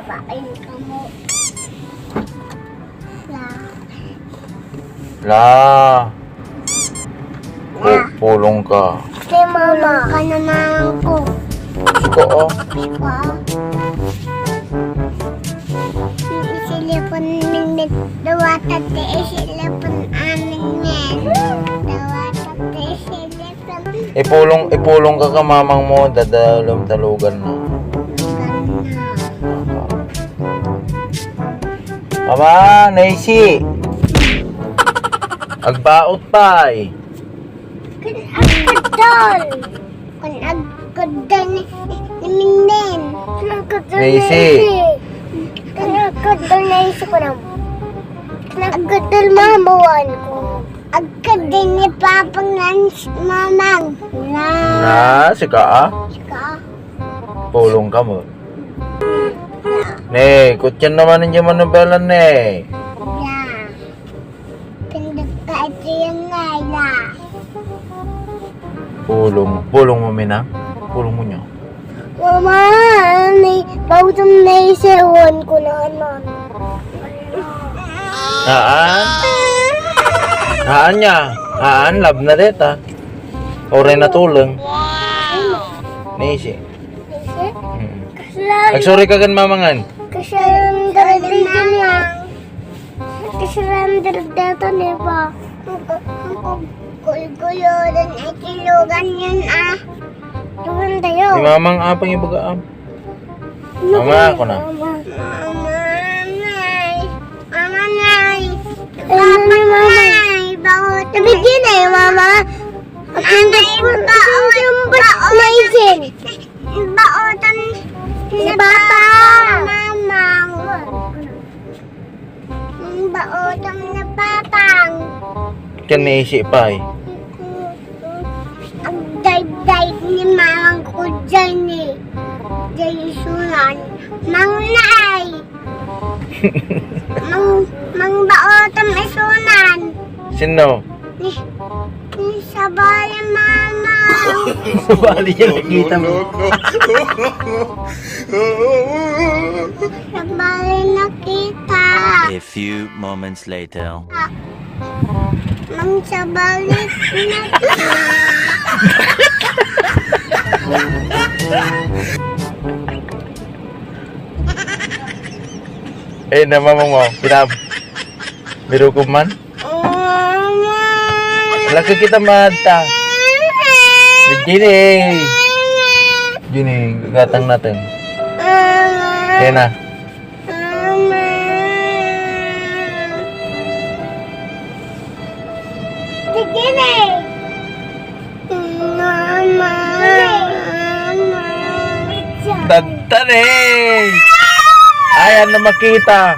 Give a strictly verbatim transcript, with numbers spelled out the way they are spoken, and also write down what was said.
Pain ka mo. La. La. Pu-, pulong ka. Si mama. Ka na naman ko. Ikaw, oh. Ikaw. Isilipon min, min. Dawata ti isilipon amin, min. Dawata ti isilipon. Ipulong, ipulong ka ka mamang mo, dadalom talugan na. Talugan na. Mama, naisi. Agbaot pay. Kun agkadal. Kun agkadal ni, ni Mingming. Kun agkadal ni Macy. Kun agkadal ni Macy ko lang. Kun agkadal mamawan ko. Agkadal ni Papang Lance, Mamang. Na. Na, sika, ah? Sika. Pulong ka mo. Ne, kutyan naman ang jaman ng belan, ne. Yeah. Pindot ka ito yung ngayla. Pulong, pulong mo, Mina? Pulong mo niya? Mama, ni, bawdong na yung sewan ko na, ano. Haan? Haan niya. Haan, lab na deta. Oray na tulong. Naisi. Naisi? Mm. Kaslan. Agsuroy ka kan mamangan. Kaslan, darating niya. Kaslan, darating ni pa. Kuy-kuyo, dan ay tilugan yun, ah. Tuwan tayo. Ni mamang apang ibaga, am. Mama, ako na. Mama. Mama, nay. Mama, nay. Ay, Papa, ano ni Mama? Nay. Baot. Sabi din eh, Mama. Nanay, baot. Baot. Maisin. Baotan ni Papa. Mama. Ang baotan ni Papang. Ken ni isi pay. Agdayday ni mamang ko dyan eh. Dyan isunan. Mangnay. Mang, mangbaotan isunan. Sino? Ni, ni sabali mama. Sabali yan, nakita mo. Sabali nakita. A few moments later. Mang sabali nakita. Eh, na mamang mo, pinab-, birukob man? Laki kita mata. Gini. Gini, gatang natin. Yan na. Mama. Sige na eh. Mama. Mama. Dadtan eh. Ayan na makita.